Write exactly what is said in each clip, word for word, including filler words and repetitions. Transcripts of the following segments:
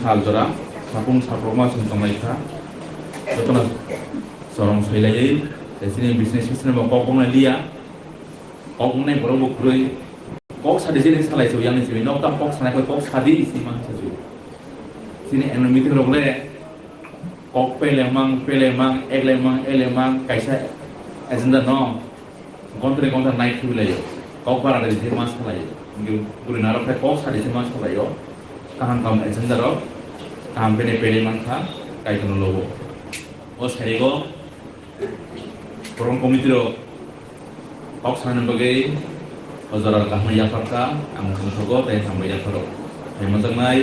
Sal jora, sapung saprokma chwng tonglai kha. Jotono chorong soilaiwi, tei chini business system bo kok wngnai liya. Kok wngnai borok bo kwrwi. Kok sadi chini salai chwi, yang chwi, nokta kok sanai kok sadi si man sa chwi. Chini enemy rok le kok pele mang, pele mang, ele mang, ele mang, kaisa agenda no. Gontre gontre nai khibilaio. Kok bara de je mas khalaio. Guri narok khai kok sadi je mas khalaio. Kaham kaham agenda rok. Kaham bene pele man kha. Kai kono lobo. O sarigo. Program committee rok. Kok sana bagwi. O jora kaham yapar ka. Ang thangthogo tei hambai yaparo. Hai majaknai.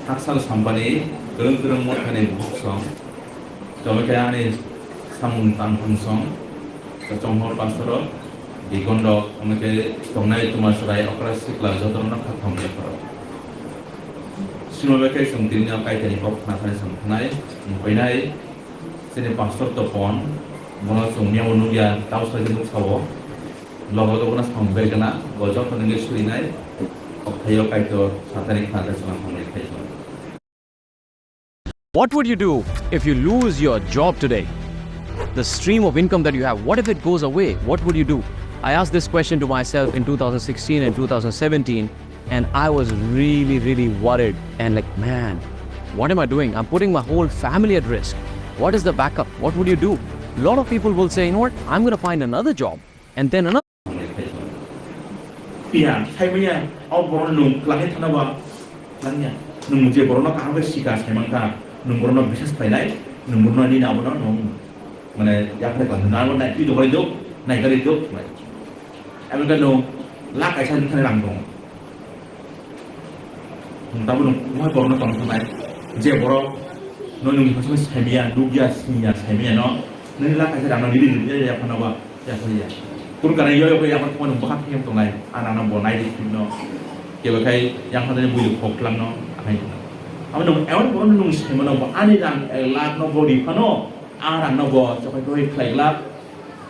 Haksal sampani. Kwrwng kwrwng mothani bukhuk song. Tamo khe ani samung tangthung song, chonghor pastor rok, deacon rok, tamo khe tongnai tuma chwrai okra sikla jotono kha thong yapharo. Sima bai khe chwng tini o Kaitorni kok khna thani chwng thanai, wng painai, chini pastor topon, bono chwng miyao nukya, tausa khe nuksa-o, logo logo bono samung bai gana, bo jotono wngwi surinai, kok thaio Kaitor sathani khna thani chwng thanai khaio. What would you do if you lose your job today? The stream of income that you have, what if it goes away? What would you do? I asked this question to myself in two thousand sixteen and two thousand seventeen, and I was really, really worried and like, man, what am I doing? I'm putting my whole family at risk. What is the backup? What would you do? A lot of people will say, you know what? I'm going to find another job and then another. Iya, sai manya, o borok nwng kwlangwi thana ba, kwlangya. Nwng je borokno kaham khe sika sai mankha, nwng borokno bisas khlainai, nwng borokno nini abono nwng, mane, yaphre kha, nwng abo nai, twi dokhorwi duk, nai gari duk, nai. Abo khe nwng lakh kaisa nwng thani rang tongo. Nwng tabuk nwng wahai borokno tong thangnai, je borok no nwng sai manya, nukya, siniya, sai manya no, nini lakh kaisa rang no nini nini yaphano ba. Yaphariya. Kunu kana yo yo ya mar kunu bwkha phiyam tongnai. Ana no bo nai di phim no. Kebo khai yang phano bui khok lang no. Ahai. Amo no ewan bo no nung sima no bo ani rang ek lakh no bo ri phano. A rang no bo chokai boi khlai glak.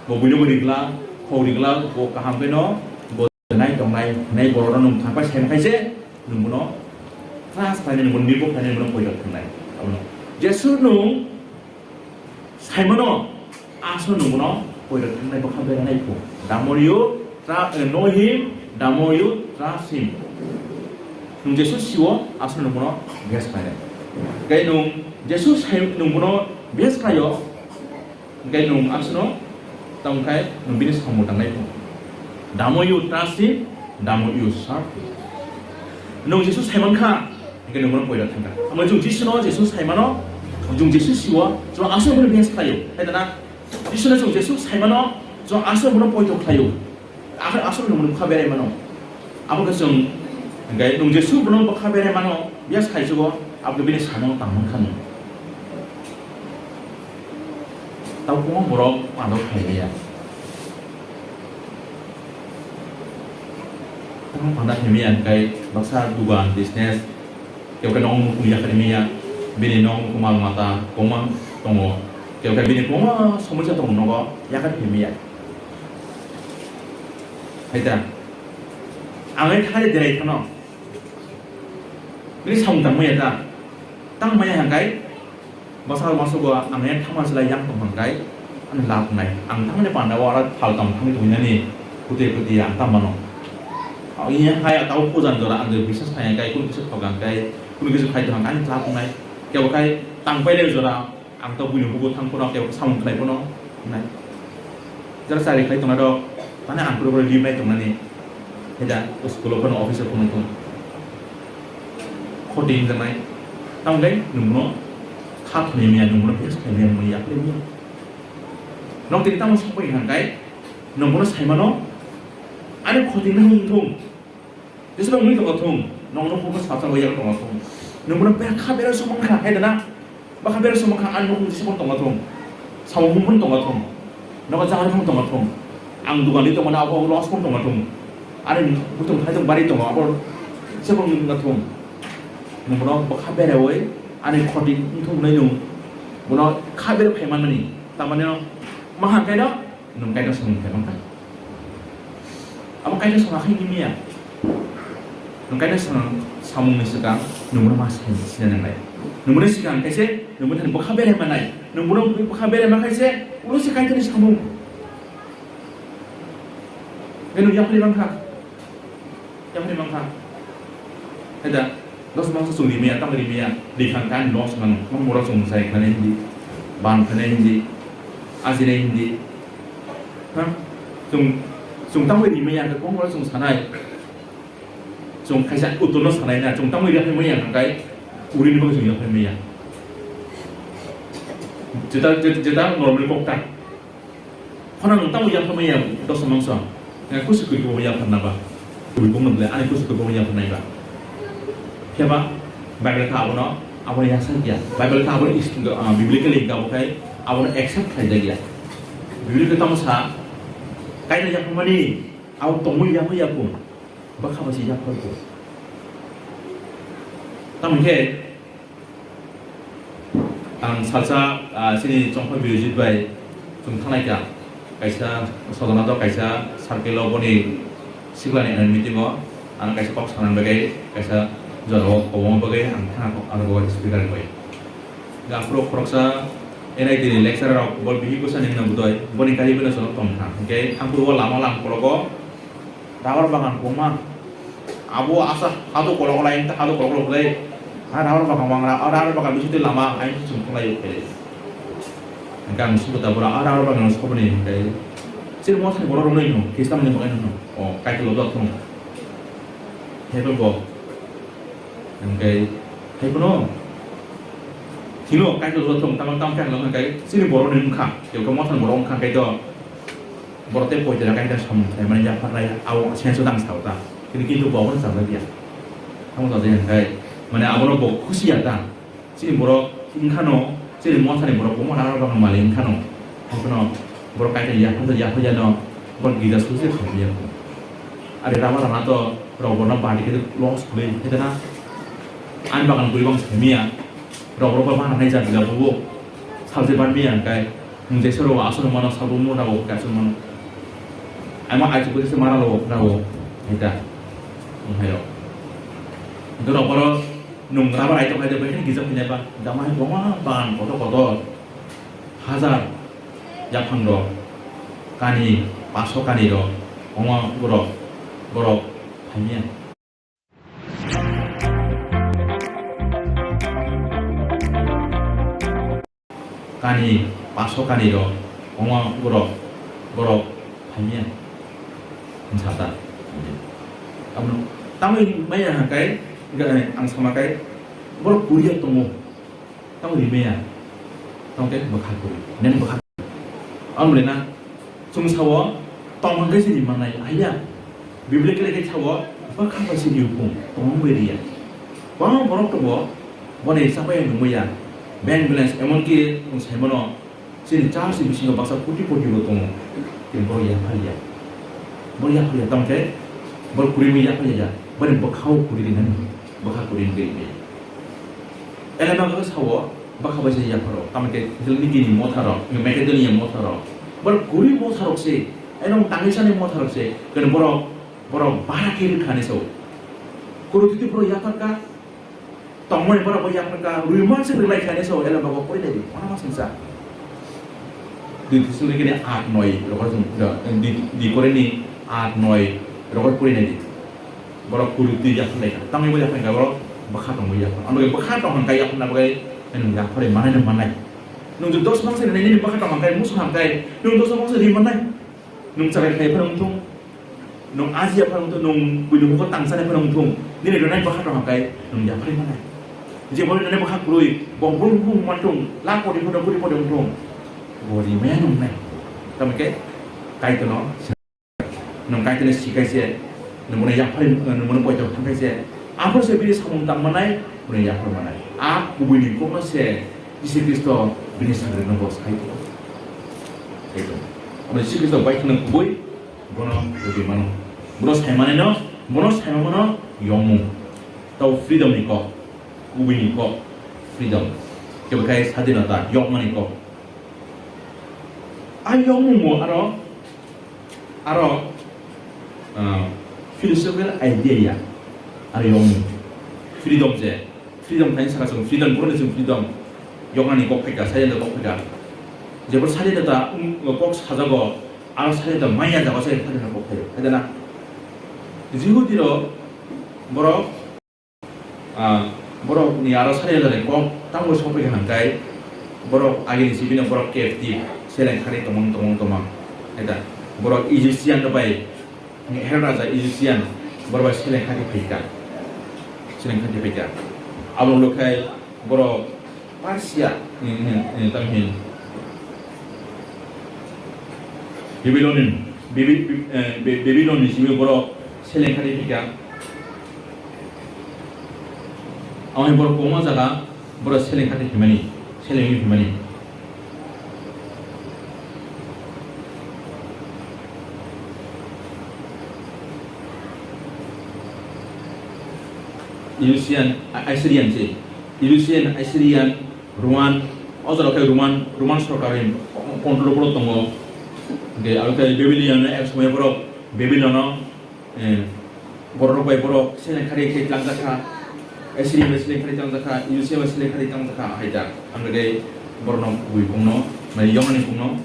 Bo bui no bo ri glak. Khok ri glak. Bo kaham khe no. Bo nai tongnai. Nai bo no nung thangpai sem khai se. Nung bo no. Class khai nung bo ni bo khai nung bo no koi rok thangnai. Amo no. Jesu nung Saimano, aswk nwngno poito thangnai bwkha beranai phu. The more you trust, eh, know him, the more you trust him. Nwng Jesu siwo, aswk nwngno bes khlainai. Kai nwng Jesu sai nwngno bes khlaio, kai nwng aswkno tongkhai nwng bini samung tangnai phu. The more you trust him, the more you serve him. Nwng Jesu saimankha, Hingke nwng bono poito thangkha. Amo chwng Jisuno, Jisu saimano, chwng Jisu siwo, chwng aswk bono bes khlaio. Hai dana, Jisuno chwng Jisu saimano, chwng aswk bono poito khlaio. Aswk, aswk nwng bono bwkha berai mano. Abo khe chwng, hingke nwng Jisu bono bwkha berai mano, bes khai chugo, abo khe bini samano tang mankha nwng. Tamo kwbangma borok panda phaimaya. Tamo panda phaimaya hwnkhe baksa dugan, business, kebo khe nokmung yakar maya, bini nokmung mal mata kwbangma tongo, kebo khe bini kwbangma somosya tongo nogo yakar phaimaya. Hai ta, ang ai thani derai phano, bini samung tang maya ta, tang maya hwnkhe, Bwskango uansukgo ang yang thangma slai yang tong hwnkhai ani lab wngnai. Ang thangmani pandao aro phaltam thangwi tongwi nani kwtwi kwtwi ang tamo mano. Ang yang hai tao pujan jora ang je biswas khai hwnkhai, kunu kisa thoka hwnkhai, kunu kisa khai tong hwnkhai ani lab wngnai. Kebo khai tang pailai jora ang to buino bugo thang phano kebo samung khlai phano wngnai. Jara chari khlai tongna rok, tani ang pura pura limnai tongnani. Heda, school o phano office o phano tong. Khoti wngjaknai. Tamoni nwngno kha thani maya, nwngno bes khai maya, nwngno yakhli maya. Nok tini tamo sapai hwnkhai, nwngno saimano, ani khoti wngwi thung. Jeswk wngwi tongo thung, nokno hukno sacha bai yak tongo thung. Nwng bono bera kha bera sumang kha, hai dana? Bakha bera sumang kha, ani nokni jeswk tongo thung. Samung hum phun tongo thung. Nogo jahar phun tongo thung. Ang dugan di tongo na abo loss phun tongo thung. Ani butung thai tongo bari tongo abo jeswk wngwi thung. Nwng bono bakha bera oi, ani khoti wng thung nai nwng. Bono kha bera phai manmani. Tamani no, maha kaino, nwng kaino samung phai mankha. Abo kaisa song akhai ni miya. Kaisa samung, samungni swkang nwng bono ma sin-, sina nangnai. Nwng bono swkang kaisa nwng bono bwkha berai manai. Nwng bono bwkha berai ma kaisa ulo se Kaitorni samung. Nwng yapri mankha. Yapri mankha. Haida, dos mangsa chwng rimaya, tamo rimaya, rikhang kan loss mano. Mong moro chwng sai khane hindi. Ban khane hindi. Ajine hindi. Ha? Chwng, chwng tamo rimaya, kong moro chwng sanai. Chwng kaisa uttorno sanai na, chwng tamo yaphaimaya hwnkhe, urini bagwi chwng yaphaimaya. Jeta, jeta, jeta normal kokta. Khona nwng tamo yaphaimaya dosa mangsa. Nang kusu kuibo yapharna ba. Kuibo nwng le, ani kusu kuibo yapharnai ba. Phiya ba, Bible kha abono, abono yasak ya. Bible kha abono is-, ah, biblically hwnkha bo khai, abono accept khlaijak ya. Bible khe tamo sa, kaisa yaphaimani, abo tongwi yaphai ya kung. Bwkha bai se yaphar kung. Tamo khe, ang salsa, ah, chini Chongphai Birojit bai chwng thanglai kha. Kaisa Sodana to kaisa circle o boni siklani annual meeting o ang kaisa kok sanani bagwi kaisa jora o kobongma bagwi ang thangna kok ano bo speaker bai. Ga aphuru khoroksa N I T ni lecturer rok bo bihik bwsani hwnwi budoi boni kari bino chwla tong kha. Hwnkhe aphuru o lama lam kologo Rubber bagan kwbangma. Abo asa hadu kolok lai, hadu kolok lai. Ha rubber bagan wangra, ha rubber bagan bising twi lama, hai bising twi lai khe. Hingke ang subuta bora, ha rubber bagan soboni hingke. Sir mo thani borok rwnai no, Khristan ni mo no. O, kai kilo dok no. Hebo bo. Hingke, hai kuno. Thilo, kai kilo dok no, tamang tam kai lo hingke. Sini borok ni wngkha, tei ko mo thani borok wngkha kai do. Borok tei poito rok kaisa samung khlaimani yapharnai, abo sense o tang sao ta. Kintu, kintu bo abono chajak ya. Tamo chajak ya hwnkhe, mane abono bo khusi ya ta. Chini borok wngkhano, chini mothani borok kwbangma rang rok malik wngkhano. Haikhe no borok kaisa yapharjak, yapharjak no borok gija susi khamya. Are rama rana to rok borno bari khe loss khwlwi, khe na. Ani bagan kwrwi bang samiya. Rok rok ba mana nai jat jat bo. Salse ban miya hwnkhe. Nwng jesa rok aswk mano, sabo mona bo khe aswk mano. Ama aichuk khe se mara rok, rok, hita. Nwng hayo. Hwnkhe rok oro nwng rubber ai tok hai de bai gija phai nai ba. Jama hai kwbangma ban kotor kotor. Hajar yaphang rok. Kani, paso kani rok. Omo borok, borok phaimya. Kani, paso kani rok, omo borok, borok phaimya. Ang sata. Tamno, tamni maya hakai, ang sama kai, borok kuriya tongo. Tamo rimaya. Tamo khe bwkha kwrwi. Nini bwkha. Ang bwlai na. Chwng sao, tong hwnkhe se rimannai. Haiya. Biblically khe sao, bwkha bai se riphung. Tong bai riya. Kwbangma borok tongo. Boni chapai nungmaya. Bank balance, emonki chwng saimano. Chini church ni bisingo baksa koti koti bo tongo. Tei borok yaphariya. Borok yaphariya. Tamo khe borok kwrwi bai yaphariya. Boni bwkha o kwrwi rinani. Bwkha kwrwi wngwi rinai. Elema khe sao, bwkha bai se yapharo, tamo khe Thessaloniki ni motha rok, Macedonia motha rok. Borok kwrwi motha rok se, elong tangwi sani motha rok se, kene borok, borok bara khe rwkha hinwi sao. Kwrwi twi borok yaphar kha, tongmani borok bo yaphar kha, rwi man se rwlai kha hinwi sao, elema bo kwrwi nai di, ono ma singsa. Dui Thessaloniki ni aat noi, rokor chwng, di, di Korinth ni aat noi, rokor kwrwi nai di. Borok kwrwi twi yaphar lai kha. Tamo bo yaphar kha borok bwkha tongwi yaphar. Ano bwkha tong hwn kai yaphar na bagwi nwng yaphar mannai no mannai. Nwng jodi dos mangsa rinai nini bwkha tong hwn kai musu hwn kai nwng dos mangsa ri mannai. Nwng chalai khai phano wngthung. Nwng aji yaphar wngthung, nwng buini bukhuk tang chani phano wngthung. Nini rinai bwkha tong hwn kai nwng yaphar mannai. Je bo rinai bwkha kwrwi, bo brum brum manthung, lakh koti phano koti phano wngthung. Bo rimaya nwngnai. Tamo khe Kaitorno Nwng Kaitorno si khe se, nwng bono yaphari, nwng bono poito thang khe se, aphuru se bini samung tang manai, bono yaphar manai. A kubui ni kokno se Jisu Khristo bini sagri no bo sai tongo. Sai tongo. Omo Jisu Khristo bai khwlwng kubui bono rwgwi mano. Bono sai manai no, bono sai mano yongmung. Tau freedom ni kok, kubui ni kok, freedom. Kebo khai sadinota, yokmani kok. A yokmung bo aro Aro, ah, philosophical idea ya. Aro yong freedom je, freedom thani saka chwng freedom, boroni chwng freedom. Yoknani kok phaikha, sadinata kok phaikha. Jebor sadinata, um, kok sajago, aro sadinata manya jago se sadinata kok phaio. Hai da na? Jihudi rok borok, ah, borok ni aro sadinata ni kok tamo sok phaikha hangkai, borok agini sibino borok captive, seleng khari tongmang, tongmang, tongmang. Hai da? Borok Egyptian rok bai Herod raja Egyptian, borok bai seleng khati phaikha. Seleng khati phaikha. Abo lokhai borok Persia, ni, ni, ni, tamo hin. Babylonian, Baby-, eh, Ba-, Babylon ni simi borok seleng khati phaikha. Amo borok koma jaga, borok seleng khati phaimani, seleng phimani. Egyptian, A-, Assyrian se. Egyptian, Assyrian, Roman, o jaga khe Roman, Roman sorkar ni control o tongo. Hingke abo khe Babylon no ek somoi borok Babylon no Eh, borok rok bai borok seleng khari khe tlangjak kha, Assyria bai seleng khari tlangjak kha, Egyptia bai seleng khari tlangjak kha, hai da. Ang khe borok no kubui kung no, mai yong ani kung no,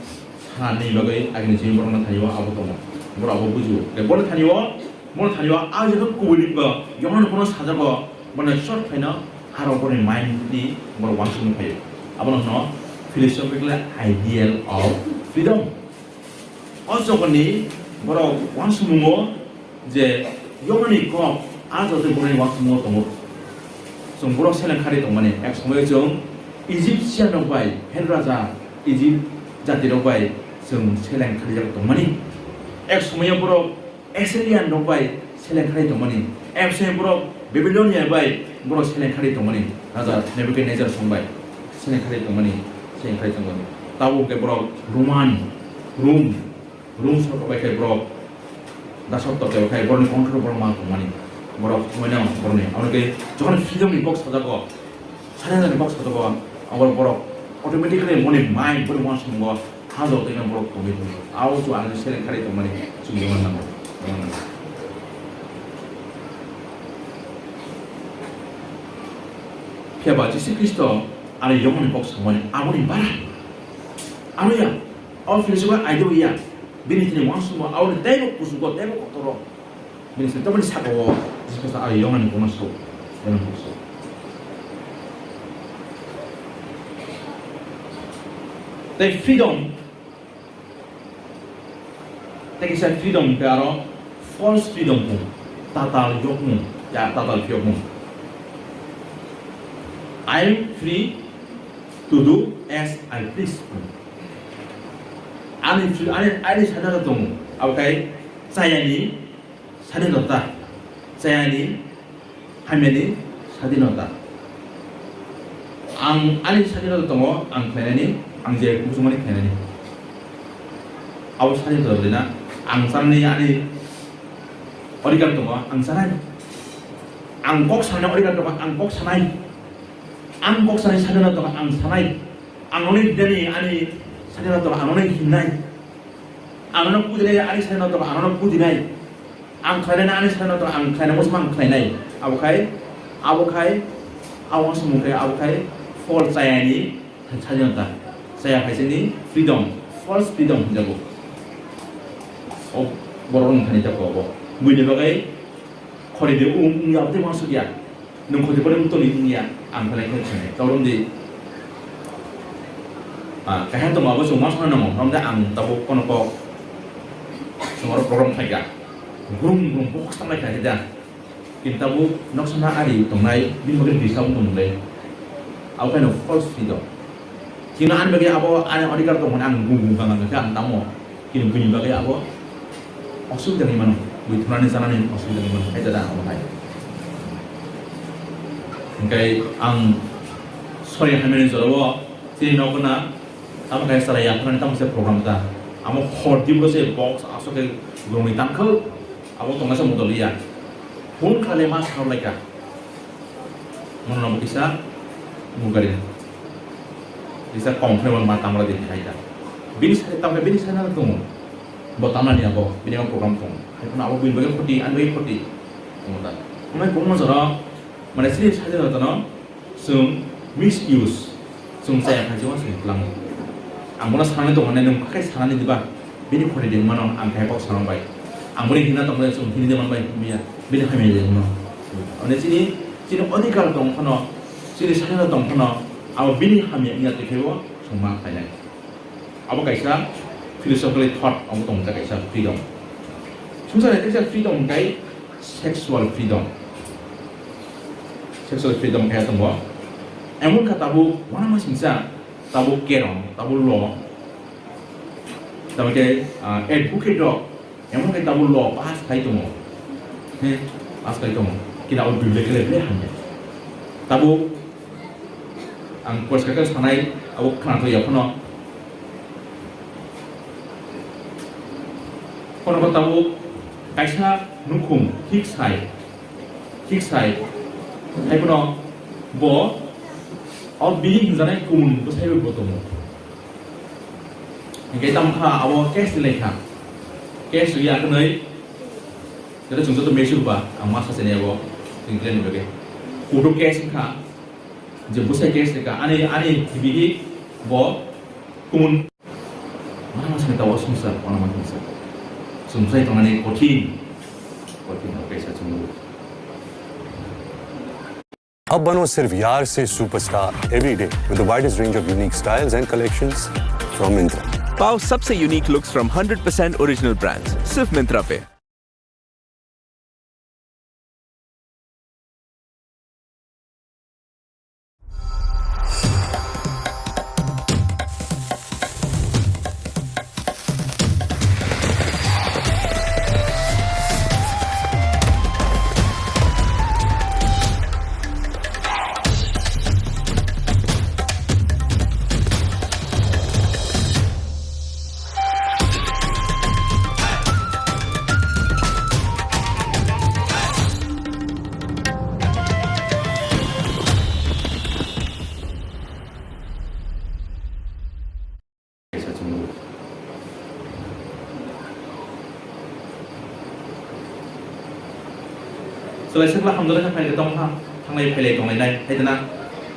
sa ni bagwi agini simi borok no thani o abo tongo. Borok abo buji o. Le borok thani o, borok thani o, a jagao kubui ni ba, yong ani kung no sajago, borok no short khai no, aro borok ni mind ni borok uansukmung phai o. Abo no hwno philosophical ideal of freedom. O jogoni borok uansukmungo je yomani kok a jotoi borokni uansukmungo tongo. Chwng borok seleng khari tongmani, ek somoio chwng Egyptian rok bai, Herod raja Egypt jati rok bai chwng seleng kharijak tongmani. Ek somoio borok Assyrian rok bai seleng khari tongmani. Ek somoio borok Babylonia bai borok seleng khari tongmani. Raja Nebuchadnezzar song bai seleng khari tongmani, seleng khari tongmani. Tabuk hwnkhe borok Roman, Rum, Rum sorkar bai khe borok dasok tok khe borokni control borok ma tongmani. Borok thumai nang borokni. Abo khe jokhon freedom ni kok sajago, sadinata ni kok sajago, abo borok automatically moni mind borok uansukmungo ha jotoi no borok tongwi tongo. Abo chwng ang seleng khari tongmani chwng tongna nango. Phiya ba Jisu Khristo ani yomani kok samani aboni bara. Ano ya, o philosopher idea ya. Bini thani uansukmo, aboni teibo kuchugo, teibo kotoro. Bini thani toboni sakao, Jisu Khristo ani yomani kokno sao, yomani kok sao. Tei freedom, tei kisa freedom hwnkhe aro false freedom hwn, tatal yokmung, ya, tatal phiyokmung. "I am free to do as I please." Ani free, ani, ani sadinata tongo, abokhai chayani sadinata, chayani hamyani sadinata. Ang ani sadinata tongo, ang khlainani, ang je kuchumani khlainani. Abo sadinata rwna, ang chanani ani odhikar tongo, ang chanai. Ang kok sanani odhikar tongo, ang kok sanai. Ang kok sanani sadinata tongo, ang sanai. Ang noni dinani ani sadinata tongo, ang noni hinnai. Ang nono pudinai ani sadinata tongo, ang nono pudinai. Ang khlainai ani sadinata tongo, ang khlainai, muchung ang khlainai. Abokhai, abokhai, abo samung khe, abokhai false chayani sadinata. Chaya phaisani freedom, false freedom hinjago. O borok wng thani jago obo. Buini bagwi khori de um, um, ya tei uansuk ya. Nwng khoti pore wngtoni wngya, ang belai khe sanai. Tau romdi, ah, kaisa tongma bo chwng uansukna nango, romde ang tabuk kono kok chwng oro program khlaikha. Brum brum box tanglai kha khe da. Kintu tabuk noksa na ari tongnai, bini bagwi disturb wng tongmung le. Abo khaino false freedom. Chini ani bagwi abo ani odhikar tongmani ang gung gung kha, ang khe ang tamo. Kini buini bagwi abo osubida wngwi mano, bui thumnani chanani osubida wngwi mano, hai da abo hai. Hingkai ang sorry hamyani jorao chini nokna tamo khe chwrai yapharnani tamo se program ta. Amo hor dibro se box aswk khe rwngwi tangkha, abo tongnaisa motoliya. Phone khlaile ma saklaikha. Mono bo kisa mugari. Kisa kong khe ma tamra di hai ta. Bini sai tamra bini sai na tongo. Bo tamra ni abo bini abo program tongo. Hai kono abo bini bagwi khoti, ani bagwi khoti. Tongo ta. Omo kwbangma jora mane chini sajwk jatano chwng misuse, chwng chaya khaijima chwng tlango. Ang bono sanani tongo, nai nwng khe sanani diba? Bini khori di mano ang khe kok sanang bai. Ang boni hina tongmani chwng hini di man bai, miya bini hamya di mano. Mane chini, chini odhikar tong phano, chini sajwk tong phano, abo bini hamya wngya twi khe bo chwng ma khlainai. Abo kaisa philosophical thought, abo tong kaisa freedom. Swngchar ni kaisa freedom hwnkhe sexual freedom. Sexual freedom khe tongo. Emon kha tabuk uanamasingcha, tabuk kerong, tabuk law, tabuk khe, ah, advocate rok, emon khe tabuk law pass khai tongo. He, pass khai tongo. Kina abo bibile kele bile hamya. Tabuk ang poriskar khe sanai, abo khwnathok ya phano. Phano bo tabuk kaisa nukhung thik sai, thik sai. Hai phano bo o bini hwnjanai kumun bwsai bo tongo. Hingke tamo kha abo case ni lekha. Case ya kwnwi, jeta chwng joto mesur ba, ang ma sacha ni abo, chwng khe ni bagwi. Kudu case wngkha, je bwsai case lekha, ani, ani bihi bo kumun. Mana masani tao sumsa, mana masani sa. Sumsai tongnani kothin, kothin, kaisa chwng. अब बनो सिर्फ यार से superstar everyday with the widest range of unique styles and collections from Myntra. पाओ सबसे unique looks from hundred percent original brands, सिर्फ मिंत्रा पे। Chwlai sakla hamjak khe phailai tong kha, thanglai phailai tonglainai, hai dana?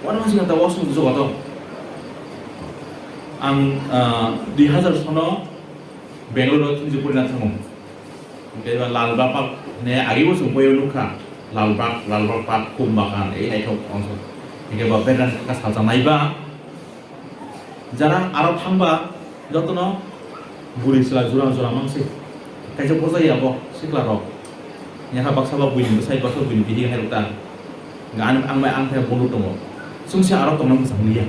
Wano wngsi kha ta wasung jugo to. Ang, ah, dui hazar sono Bangalore o thumjik purina thango. Hingke ba Lalbagh Park ne agi bo chwng boyo nukha. Lalbagh, Lalbagh Park, Kum Bagan, ei naithok ongso. Hingke ba beran kaka salsa naiba. Jara aro thangba jotono buri chwla jura jura mangsi. Kaisa bojai abo sikla rok. Nyakha baksa ba buini bwsai baksa buini bihik hai rok ta. Ang, ang bai ang khe bondo tongo. Chwngse aro tongna mwchang liya.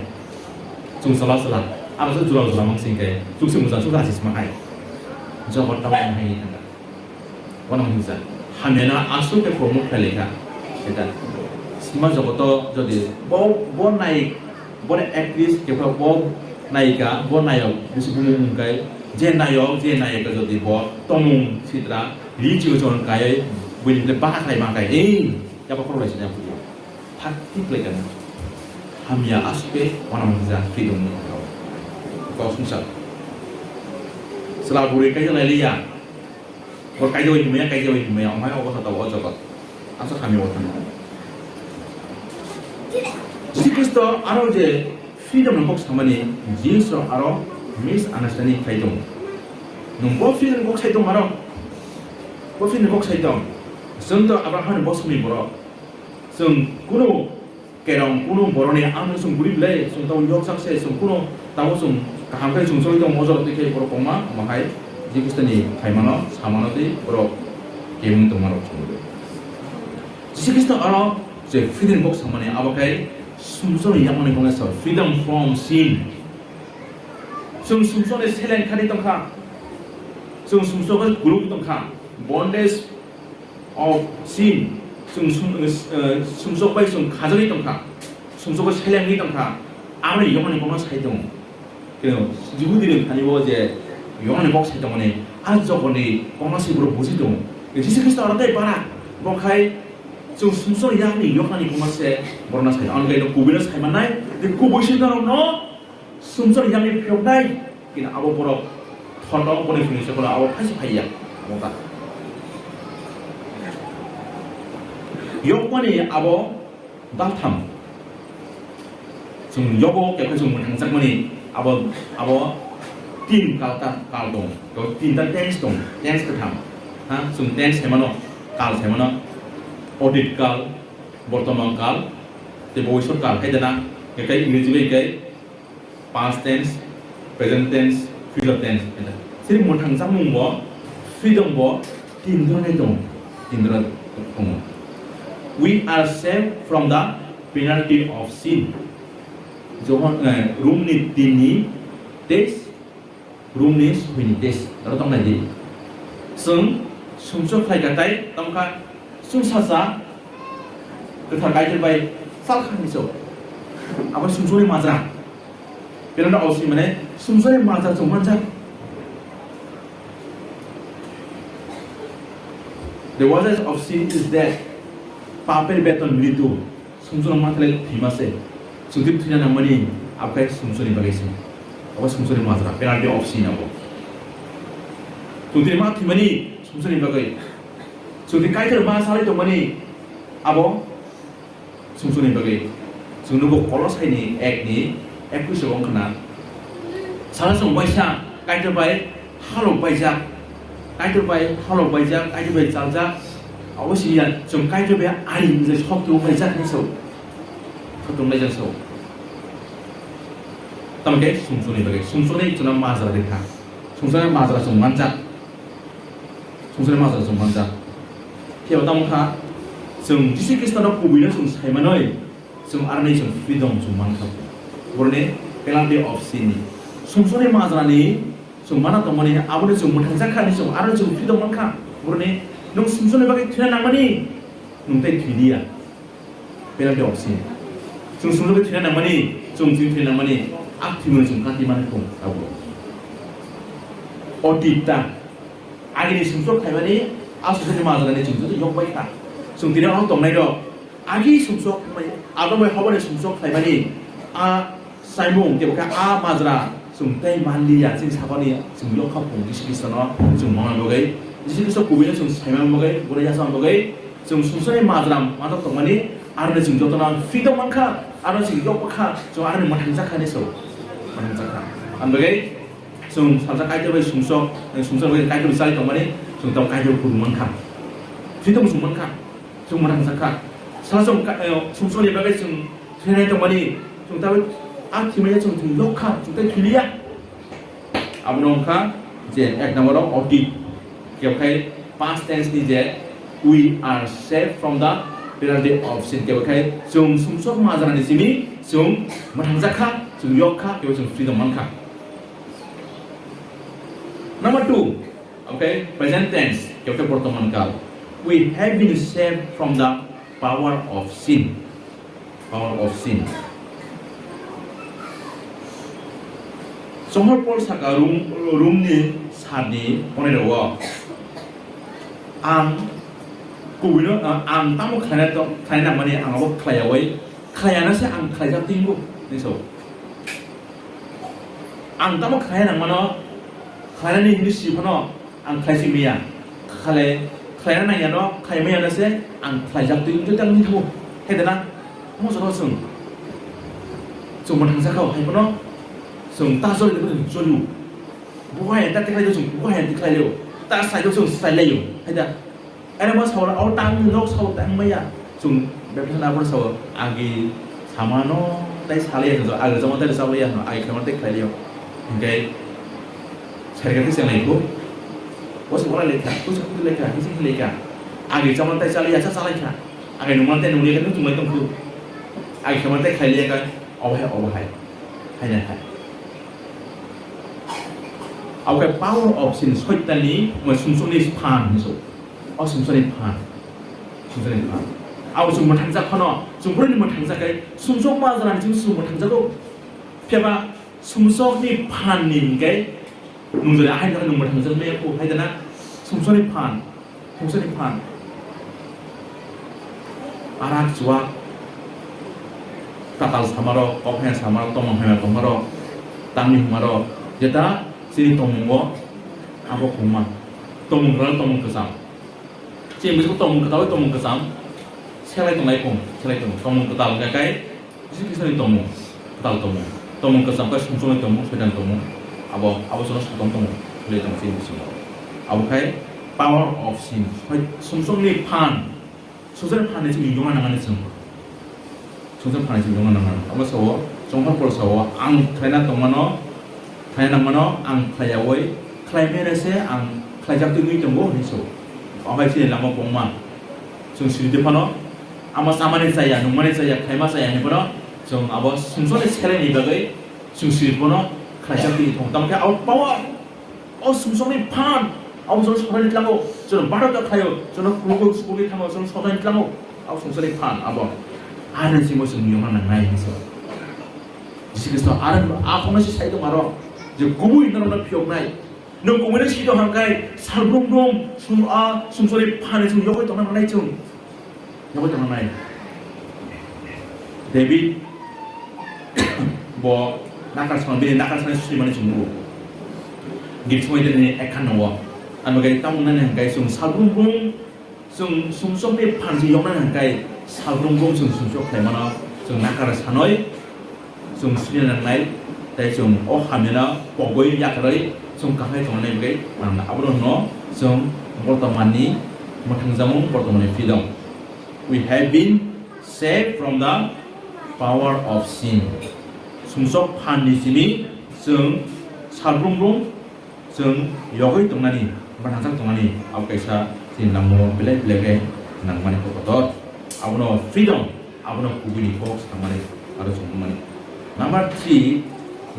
Chwng chwla chwla. Aro se jura jura mangsi hingke. Chwngse mwchang chwngse asis ma hai. Jogor tamo hai ni thangka. Bono hwnsa, hamyano aswk khe promote khlai kha. Eta sima jogoto jodi bo, bo nai, bo actress khe bo nayika, bo nayok bisi bumung wngkai, je nayok, je nayika jodi bo tongmung sitra, ri chiu chon kai, buini le baha khai ma kai, ei, yaba khoro lai sina bujo. Thak thik lai kana. Hamya aswk khe bono hwnsa freedom ni kok hwnsa. Chwla bwrwi kaisa lai liya. Bo kaijagwi himya, kaijagwi himya, omo hai obo sata o jagat. Asa kami o thang. Jisu Khristo aro je freedom ni kok samani, Jews rok aro misunderstanding khai tongo. Nwng bo freedom ni kok sai tong aro? Bo freedom ni kok sai tong. Chwng to Abraham ni bosongni borok. Chwng kunu kerong kunu boroni ang chwng gurib le, chwng tamo yokjak se, chwng kunu tamo chwng kaham khe chwng choli tong mojor twi khe borok kongma, omo hai Jisu Khristo ni phaimano samano twi borok kemung tongma rok chwng. Jisu Khristo aro je freedom kok samani abo khai sumsok ni yakmani kongna sa freedom from sin. Chwng sumsok ni seleng khani tongkha, chwng sumsok ni guluk tongkha, bondage of sin, chwng sum-, eh, sumsok bai chwng khajagwi tongkha, sumsok bai selengwi tongkha, aboni yokni kokno sai tongo. Keno Jihudi ni thani o je yokni kok sai tongmani, a jogoni kokno se borok buji tongo. Jisu Khristo aro tei bara, bo khai chwng sumsok yakni yoknani kokno se borokno sai tongo. Amoni kubui no sai mannai, tei kubui se norokno sumsok yakni phiyoknai. Kini abo borok thorno boni phunui se bono abo phaisi phaiya. Abo ta. Yokmani abo daltham. Chwng yogo khe chwng mwthangjakmani abo, abo tin kalta kal tong. Tinta tense tong, tense kwtham. Ha, chwng tense saimano, kal saimano, odit kal, bortoman kal, tei bhobishyot kal, hai dana, khe Ingreji bai khe past tense, present tense, future tense. Sini mwthangjakmung bo, freedom bo, tin dhoroni tongo, tin dhoroni tongo. We are saved from the penalty of sin. Johon, eh, Romni tin ni teis, Romni soi ni teis. Aro tong nai di. Chwng sumsok khlai ka tai tong kha. Chwng sacha kwthar Kaitor bai sal kha hinwi sao. Abo sumsokni majra. Penalty of sin mane sumsokni majra chwng manjak. The wages of sin is death. Papni beton mritu. Sumsokni majra thwima se. Chwng thwina nangmani abo khe sumsokni bagwi se. Abo sumsokni majra, penalty of sin abo. Chwng thwima thwimani sumsokni bagwi. Chwng thwi Kaitor ma salai tongmani abo sumsokni bagwi. Chwng nugo Kolosai ni ek ni ekwis o wng khna. Salo chwng waisa Kaitor bai halok baijak, Kaitor bai halok baijak, Kaitor bai chaljak. Abo simi ya chwng Kaitor bai ari hinwi sok tong baijak hinwi sao. Sok tong baijak sao. Tamo khe sumsokni bagwi. Sumsokni chwngno majra rikha. Sumsokni majra chwng manjak. Sumsokni majra chwng manjak. Phiya tamo kha, chwng Jisu Khristono kubuino chwng saimanwi, chwng aroni chwng freedom chwng mankha. Boroni penalty of sin ni. Sumsokni majrani chwng mana tongmani, aboni chwng mwthangjakha hinwi chwng aroni chwng freedom mankha. Boroni nwng sumsokni bagwi thwina nangmani, nwng tei thwi liya. Penalty of sin. Chwng sumsokni thwina nangmani, chwng chwng thwina nangmani, a thwimani chwng kati mani thung abo. Otit ta. Agini sumsok khaimani, a sumsokni majrani chwng joto yok bai kha. Chwng tini o tongnai rok, agi sumsok, Adam bai Hawani sumsok khaimani, a saimung, kebo khe a majra chwng tei manliya, chini sakani chwng yok kha phung Jisu Khristono chwng mangna bagwi, Jisu Khristo kubuino chwng saimang bagwi, bwrwi yachang bagwi, chwng sumsokni majra matok tongmani, aroni chwng jotono freedom mankha, aroni chwng yok kha, chwng aroni mwthangjakha hinwi sao. Mwthangjakha. Ang bagwi chwng salsa Kaitor bai sumsok, sumsok bai Kaitor bai chai tongmani, chwng tamo Kaitor kubui mankha. Freedom chwng mankha. Chwng mwthangjakha. Salo chwng ka-, eh, sumsokni bagwi chwng thwinai tongmani, chwng tabuk a thwimani chwng thwng yok kha, chwng tei thwi liya. Abono wng kha je ek number o otit, kebo khai past tense ni je we are saved from the penalty of sin, kebo khai chwng sumsok majrani simi chwng mwthangjakha, chwng yok kha, kebo chwng freedom mankha. Number two, okay, present tense, kebo khe bortoman kal. We have been saved from the power of sin. Power of sin. Chongmor Paul saka Rom, Romni sat ni ponero o, ang kubuino, ang tamo khlaina tong, khlaina nangmani ang abo khlaiyawi, khlaiya na se ang khlaijak tingbo, hinwi sao. Ang tamo khlai nang mano, khlainani hinwi si phano ang khlai si maya. Khlai, khlaina nang yano, khlai maya no se ang khlaijak twi wngwi tang wngwi thango. Hai da na? Omo jora chwng, chwng bo thangsa kha, hai phano chwng ta joli, chwng joli. Bo hai ta tikhlai, chwng bo hai tikhlai leo. Ta sai, chwng sai leo. Hai da? Ere bo sawra o tang nok saw tang maya. Chwng bebtha na bo saw agi samano tai salai ya, agi jama tai salai ya, agi khamar tai khlai ya. Hingke serga tai chenglai ko. Bo se ora lekha, bo se lekha, bo se lekha. Agi jama tai salai ya, sa salai kha. Agi nungma tai nungya ka nung chunglai tong khu. Agi khamar tai khlai ya ka, obo hai, obo hai. Hai na hai. Abo khe power of sin, Soitanni, omo sumsokni phan hinwi sao. O sumsokni phan. Sumsokni phan. Abo chwng mwthangjak phano, chwng borokni mwthangjak khe, sumsok majrani chwng, chwng mwthangjago. Phiya ba sumsokni phanni hwnkhe, nwng jora ahai nwng mwthangjak maya kho, hai da na? Sumsokni phan. Sumsokni phan. Arak chuwak, tatal samarok, kok hai samarok, tomong hai tomarok, tangni humarok, jeta chini tomongo abo khungma. Tomong kwtal, tomong kwcham. Chini bising tomong kwtal, tomong kwcham. Selai tonglai kung, selai tongo. Tongmung kwtal hwnkha khe Jisu Khristoni tongmung, kwtal tongmung. Tongmung kwcham khe sumsokni tongmung, Soitan tongmung. Abo, abo chwngno Soitan tongmung, selai tongo chini bisingo. Abo khai power of sin. Hai sumsokni phan, sumsokni phan ni chini yongna nangani chwng. Sumsok phan ni chini yongna nangani. Abo sao, chonghor por sao, ang khlaina tongmano, khlaina nangmano ang khlaiyawi, khlaimani se ang khlaijak twi wngwi tongo hinwi sao. Abo hai chini lama kwbangma. Chwng siridi phano, ama chamani chaya, nungmani chaya, khlaima chaya hinwi phano, chwng abo sumsokni selai ni bagwi chwng siridi phano khlaijak twi tongo. Tamo khe abo power, o sumsokni phan, abo chwng sotaini tlango, chwng badak khlaio, chwng kulukul sukuli thango, chwng sotaini tlango, abo sumsokni phan, abo. Ani simo chwng yongna nangnai hinwi sao. Jisu Khristo aro a phano se sai tong aro, je kubui norokno phiyoknai. Nwng kubuino sito hwnkhai, salbrum brum sum a sumsokni phan ni chwng yogwi tongna nangnai chwng. Yogwi tongna nangnai. David bo nakar song, bini nakar song sui mani chwng nugo. Git song ini ekhan nugo. Ano gai tamung nani hwnkhai chwng salbrum brum Chwng sumsokni phan se yoknani hwnkhai salbrum brum chwng sumsok khlaimano chwng nakar sanwi chwng suriya nangnai, tei chwng o hamyano pogwi yakarwi chwng kahai tongnai bagwi nangnai. Abono hwno chwng bortomanni mwthangjamung, bortomanni freedom. We have been saved from the power of sin. Sumsok phan ni simi chwng salbrum brum Chwng yogwi tongnani, bwthangsang tongnani, abo kaisa chini langmao belai belai khe nangmani kok kotor. Abono freedom, abono kubuni kok samani aro chwng nukmani. Number three,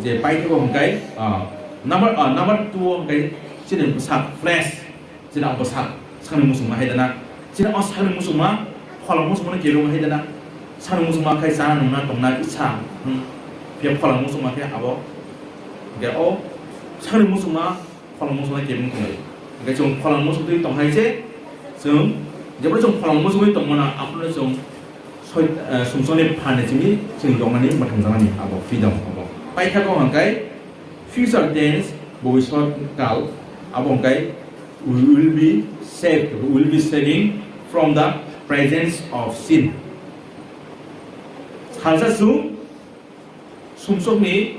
je paithakgo hwnkhe, ah, number, ah, number two o hwnkhe chini bwsak, flesh, chini ang bwsak. Sakni muchungma hai dana. Chini o sakni muchungma, pholong muchungmano kebengma hai dana. Sakni muchungma khai chana nungna tongna isa. Hmm. Phiya pholong muchungma khe abo. Hingke o sakni muchungma pholong muchungma kebeng tonglai. Hingke chwng pholong muchungtwi tong hai se, chwng, jeboni chwng pholong muchungwi tongmano, abono chwng soi-, eh, sumsokni phan ni simi chwng yoknani mwthangjaknani abo freedom abo. Paithakgo hwnkhe future tense, bobiswat kal, abo hwnkhe we will be saved, we will be saving from the presence of sin. Salsa chwng sumsokni,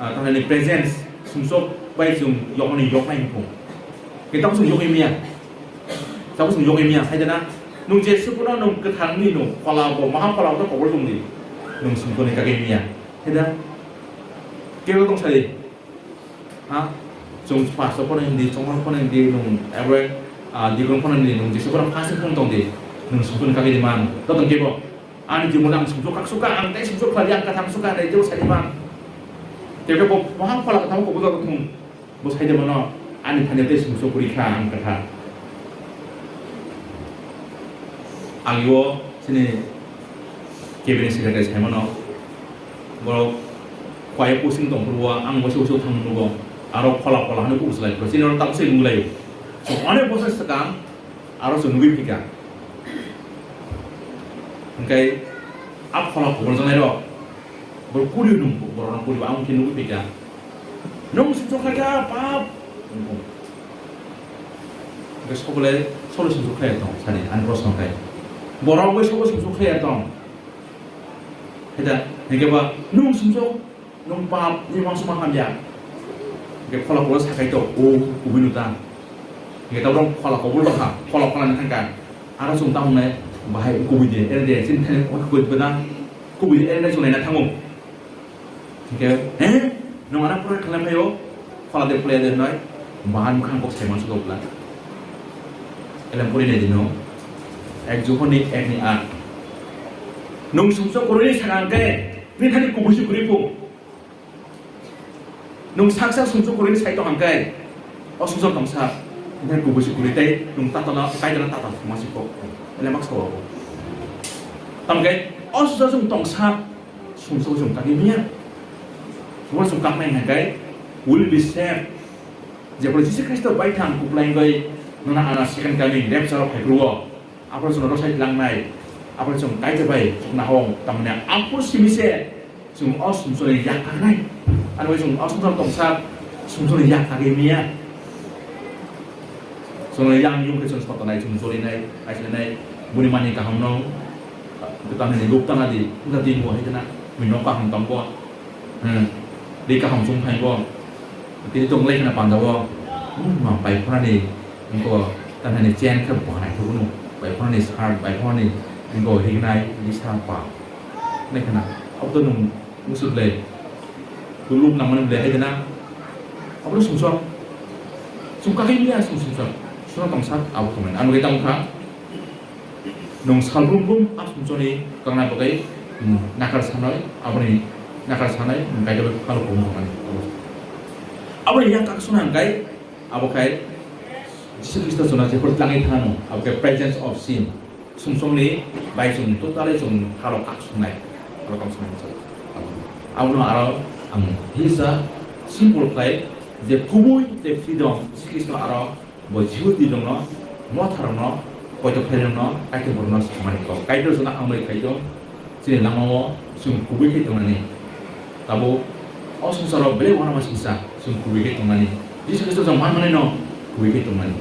ah, tamni presence, sumsok bai chwng yokni yoknai hwnkhe. Khe tabuk chwng yokni miya. Tabuk chwng yokni miya, hai da na? Nwng je sukuno nwng kwthangni nwng phola bo, maha phola bo kobor tongdi. Nwng sumsokni kagwi miya. Hai da? Kebo tong sadi. Ha? Chwng pastor phano hindi, chonghor phano hindi, nwng abo, ah, deacon phano hindi, nwng Jisu phano fasting phano tong di. Nwng sumsokni kagwi di man. To tong kebo. Ani jibon ang sumsok kak suka, ang tei sumsok khlai ang kathang suka, tei tebo sai di man. Tebo bo, bo hang phala kathang ko bujo thung. Bo sai de mano, ani thani tei sumsok kuri kha ang katha. Ang yo sini cabinet secretary sai mano. Borok khuaio posting tong phuru o, ang waisa waisa thang nugo. Aro phola phola hwnwi kubuslai phuru. Chini oro tabuk se nunglaio. So, onek bosor swkang aro se nugwi phika. Hwnkhe a phola kuburjaknairok, borok kuri nung, borokno kuri, ang khe nugwi phika. Nung sumsok kha kha pap. Hwnkhe sobo le, sobo le sumsok khlai tong, sani, ani proshno khai. Borok bai sobo sumsok khlai tong. Heda, hingke ba, nung sumsok, nung pap, ni mangso ma hamya. Hingke phola phola sakai to, o, kubui nu ta. Hingke ta rong phola kobol to kha, phola phola ni thangka. Aro sung ta hungnai, bahai kubui de, ere de, sin thani, o kubui de na, kubui de, ere de, sunai na thango. Hingke, he? Nwng ano pore khlai phaio, phola de phola de hnoi, bahan bwkhang kok sai mansu dok bla. Elem pore nai dino, ek Johon ni ek ni aat. Nwng sumsok kwrwi ni sakha hwnkhe, bini thani kubui se kwrwi phu. Nwng sak sak sumsok kwrwi ni sai tong hwnkhe, o sumsok tong sak, bini thani kubui se kwrwi tei nwng tato no, taito no tato ma se kok. Elem bak sawa bo. Tamkhe, o sumsok chwng tong sak, Sumsok chwng kagwi manya. Sumsok chwng kaknai hwnkhe will be saved. Jephru Jisu Khristo baithang kuplai wngwi nono ano second coming rapture o phaiphuru o, aphuru chwngno rwsai tlangnai, aphuru chwng Kaitor bai chukna hong, tamni aphuru simi se chwng o sumsokni yak kaknai. Ani bai chwng o sumsok tongsa sumsokni yak kagwi manya. Chwng yang yung khe chwng sotonai, chwng jolinai, kaisinai, buni manwi kaham no Tamni luk tana di, wngkha di bo hai kheno, bini nok kaham tong bo. Hmm. Di kaham chum thai bo. Tini tong lai kheno panda bo. Hmm, ma pai phorani, wngkha tamni chain khe bo nai thukno. Pai phorani shirt, pai phorani, wngkha hignai, di sa pa. Nai kheno, abo to nung musu le. Luk nang mani le hai kheno. Abo sumsok. Sum kakai ni sum sumsok. Suna tong sa, abo tong mani. Ano ge tang kha. Nwng sal brum brum a sumsokni tongna bagwi, mm, nakar sanai, aboni nakar sanai, mm, Kaitor bai phano kobong tongmani. Aboni yak kak suna hwnkhe, abo khai Jisu Khristo chwngno jephru tlangwi thangno, abo khe presence of sin. Sumsokni bai chwng totally chwng phano kak sunai, phano kak sunai chwng. Abono aro ang hisa simple khlai je kubui tei freedom Jisu Khristo aro Bo Jihudi rokno, motha rokno, poito khlai rokno, Kaitor borokno samani kok. Kaitor jono ang bai khaito, chini lamao chwng kubui khe tongnani. Tabuk o swngcharo belai uanama singsa chwng kubui khe tongnani. Jisu Khristo chwng man manwi no kubui khe tongnani.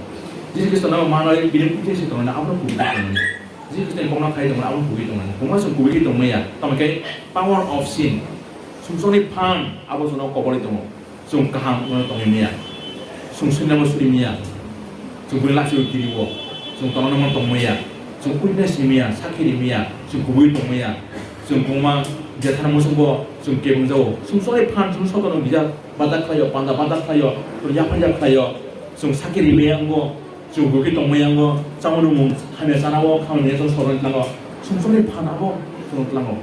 Jisu Khristo no manwi bini bukti se tongnani, abono kubui khe tongnani. Jisu Khristo ni kokno khai tongnani, abono kubui khe tongnani. Kwbangma chwng kubui khe tongmaya. Tamo khe power of sin. Sumsokni phan abo jono kobolwi tongo. Chwng kaham wngna tongwi maya. Chwng suinamo suri maya. Chwng buini lachi o kiri o. Chwng tongnamo tong maya. Chwng witness ni maya, sakhi ni maya. Chwng kubui tong maya. Chwng kwbangma jethar muchungbo chwng kebeng jao. Chwng soi phan, chwng sotono bijak bada khlaio, panda bada khlaio, chwng yapha ya khlaio. Chwng sakhi ri maya wngo. Chwng buki tong maya wngo. Chamo nungmung hamya chana o, khamani ya chwng soroni tlango. Chwng soi phan abo chwng tlango.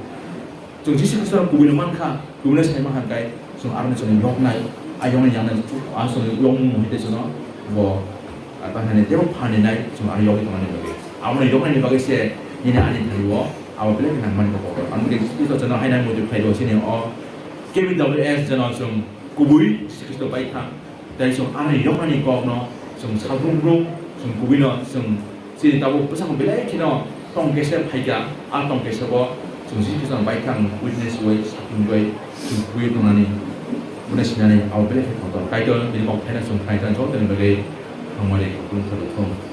Chwng Jisu Khristo no kubui no mankha, kubui no sai mankha khe, chwng aroni chwng yoknai, a yoknai yangnai, a chwng yokmung hai tei chwng no bo, a, ta hani tebo phan ni nai, chwng aro yokwi tongna ni bagwi. Abo no yoknai ni bagwi se nini ani thani o, abo belai khe nang mani kok. Ang khe Jisu Khristo chwng no hai nai moitu khlai do chini o K B W S chwng no chwng kubui Jisu Khristo bai kha. Tei chwng ani yoknani kokno chwng salbrum brum chwng kubuino chwng chini tabuk bwskango belai kheno tong kesa phaikha, a tong kesa bo chwng Jisu Khristo bai kha ang witness bai sakhi bai chwng kubui tongnani, bwna sinani abo belai khe kotor. Kaitor bini kok phaina chwng phaina joto ni bagwi hamari khulum kha thung.